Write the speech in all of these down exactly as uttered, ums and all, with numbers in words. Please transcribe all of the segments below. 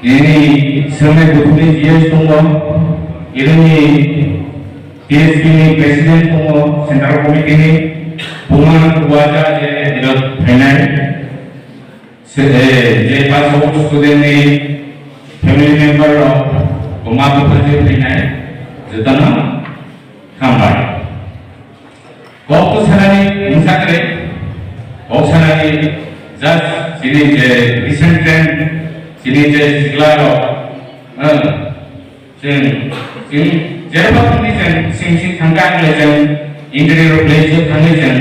Nini swngnai buthumni G S tongo, nini T S P ni president tongo, central committee ni buma bubaja je ero phainai, se, eh, je pasok student ni family member rok buma bubaja phainai, jotono hambai. Kok sanani mungsa kwrwi, kok sanani just chini je recent trend, chini je sikla rok, eh, chwng, chwng jerba thangni chwng sing sing thangka hinwi chwng interview rok lei chwng thangwi chwng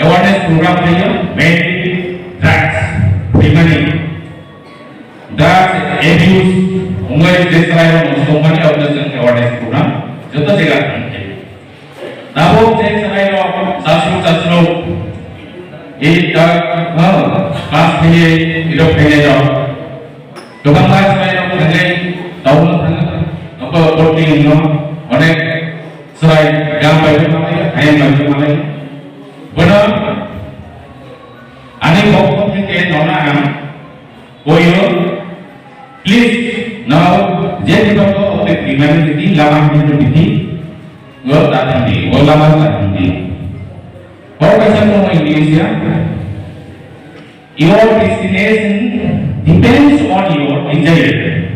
awareness program khlaiyo, mainly drugs, phimani drugs abuse, wngwi je chwrairok nongkhormani abo chwng awareness program joto jaga thangwi khlaiyo. Tabuk je chwrairok chasruk chasruk, eight tak, ha, pass khainai, iro khainairok. Kwbangma chwrairok thangwi town-o thangwi, nokho coaching-no onek chwrai gam bai khe manlai, hayung bai khe manlai. Bono ani bokthok theke nona ang koyo, please, now, je bipango onek rimani biti, lama hwnwi biti, ngo ta thangdi, ngo lama ta thangdi. Kok kaisa tongo English ya. Your destination depends on your desire.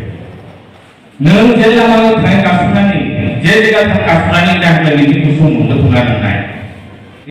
Nwng je lama thang kasumnani, je jaga thang kasumnani, ta hwnba nini kusung mungbo thwngna nangnai.